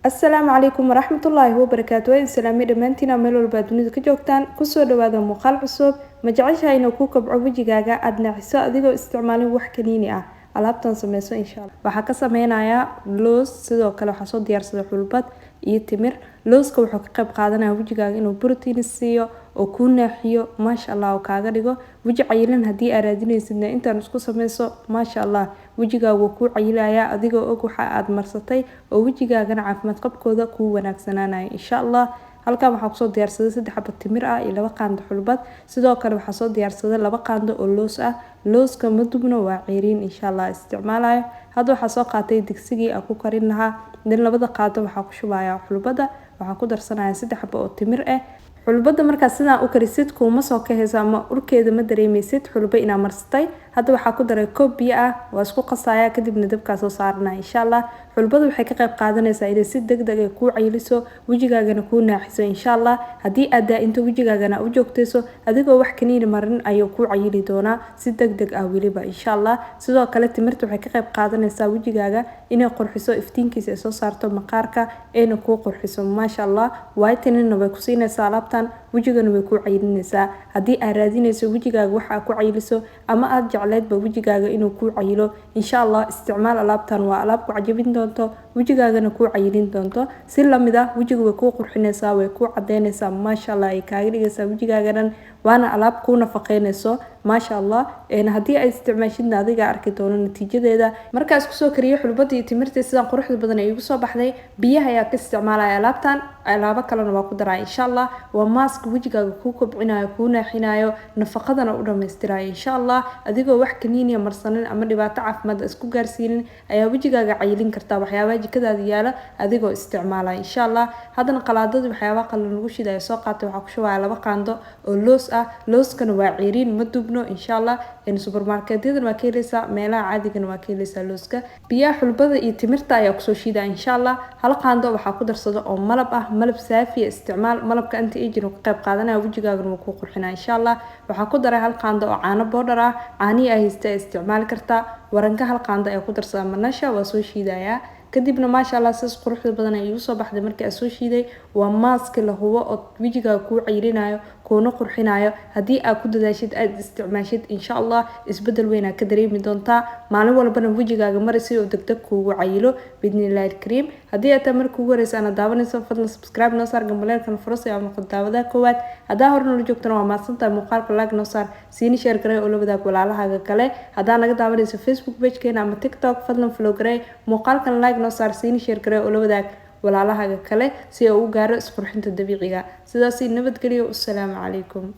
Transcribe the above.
Asalaamu calaykum waraxmatullaahi wabarakaatu. Waa salaamay dhammaantiin meel walba dunida ka joogtaan. Kusoo dhawaada muuqaal cusub. Ma jeceshahay inuu ku kobco wejigaaga, aada naaxiso adigoo isticmaalin wax kaniini ah? Alaabtan sameyso, insha Allah. Waxaa ka sameynayaa loos, sidoo kale waxaa soo diyaarsaday xulbad iyo timir. Looska wuxuu ka qayb qaadanaya wejigaaga inuu protein siiyo oo kuu naaxiyo, maasha Allah, oo kaaga dhigo weji cayilan. Haddii aad raadinaysidna, intaan isku sameyso, maasha Allah, wejigaaga wuu kuu cayilayaa adigoo og waxa aad marsatay, oo wejigaagana caafimaad qabkooda kuu wanaagsanaanaya, insha Allah. Halkan waxaa kusoo diyaarsaday 3 xabo timir ah iyo 2 qaando xulbad. Sidoo kale waxaa soo diyaarsaday 2 qaando oo loos ah. Looska ma dubno, waa ceyriin, insha Allah, isticmaalayo. Hadda waxaa soo qaatay digsigii aan ku karin lahaa. Dan labada qaado waxaa ku shubayaa xulbada, waxaa ku darsanaya 3 xabo oo timir ah. Xulbada markaa sidaan u karisid, kuuma soo kahayso ama urkeeda ma dareemeysid xulbo inaa marsatay. Hadda waxaa ku daray koob biyo ah, waa isku qasaya, kadibna dabkaa soo saaranaya, insha Allah. Xulbada waxay ka qayb qaadanaysaa inay si deg deg ah kuu cayiliso, wejigaagana kuu naaxiso, insha Allah. Haddii aad daa-into, wejigaagana u joogtayso, adigoo wax kaniini marin ayuu kuu cayili doonaa si deg deg ah weliba, insha Allah. Sidoo kale timirta waxay ka qayb qaadanaysaa wejigaaga inay qurxiso, iftiinkiisa ay soo saarto, maqaarka ayna kuu qurxiso, maasha Allah. Whiteningna way ku siinaysaa alaabtan, wejigana way kuu cayilinaysaa. Haddii aad raadinayso wejigaaga waxa ku cayiliso ama aad jecleedba wejigaaga inuu kuu cayilo, insha Allah, isticmaal alaabtan. Waa alaab ku cajabin doonto, wejigaagana kuu cayilin doonto. Si lamid ah wejiga way kuu qurxinaysaa, way kuu cadeynaysaa, maasha Allah, ay kaaga dhigaysaa wejigaaga dhan. Waana alaab kuu nafaqeynayso, maasha Allah. Haddii ay isticmaashidna, adiga arki doono natiijadeeda. Markaas kusoo kariyay xulbadii iyo timirtii, sidaan quruxda badan ay igu soo baxday. Biyaha ayaa ka isticmaalaya alaabtan, alaabo kalena waa ku daraya, insha Allah. Waa mask wejigaaga kuu kobcinayo, kuu naaxinayo, nafaqadana u dhamaystirayo, insha Allah. Adigoo wax kaniiniya marsanin ama dhibaato caafimaad isku gaarsiinin ayaa wejigaaga cayilin kartaa, waxyaabaha jikadaada yaala adigoo isticmaalaya, insha Allah. Haddana qalaadadii waxyaabaha qalan lagu shidaya soo qaatay. Waxaa ku shubaya 2 qaando oo loos ah. Looskana waa ceyriin, ma dubno, insha Allah. Supermarketyadana waa ka heleysaa, meelaha caadigana waa ka heleysaa looska. Biyaha xulbada iyo timirta ayaa kusoo shiidaya, insha Allah. 1 qaando waxaa ku darsada oo malab ah. Malab saafiya isticmaal. Malabka anti aging ka qayb qaadanaya, wejigaagana wuu kuu qurxinaya, insha Allah. Waxaa ku daray 1 qaando oo caano powder ah. Caanihii ay haysta ay isticmaali kartaa. Waranka 1 qaando ayaa ku darsada manasha, waa soo shiidayaa. Kadibna, maasha Allah, sidaas quruxda badan ay igu soo baxday markii aan soo shiiday. Waa mask la hubo oo wejigaaga kuu cayilinayo, kuuna qurxinayo. Haddii aad ku dadaashid, aada isticmaashid, insha Allah, isbedel weyn aad ka dareemi doontaa. Maalin walbana wejigaaga mari si uu degdeg kuugu cayilo, biidnillahi alkariim. Haddii aad tahay marka ugu horeysa aana daawanayso, fadlan subscribe noo saar, gambaleelkan furo si aad noqoto daawadaha koowaad. Haddaa hore noola joogtana, waa mahadsantahay. Muuqaalka like noo saar, siini share garay oo la wadaag walaalahaaga kale. Haddaa naga daawanayso Facebook pagekeena ama TikTok, fadlan follow garay. Muuqaalkan like noo saar, siini share garay oo la wadaag walaalahaaga kale si uu u gaaro isqurxinta dabiiciga. Sidaasi nabadgelyo. Wasalaamu calaykum.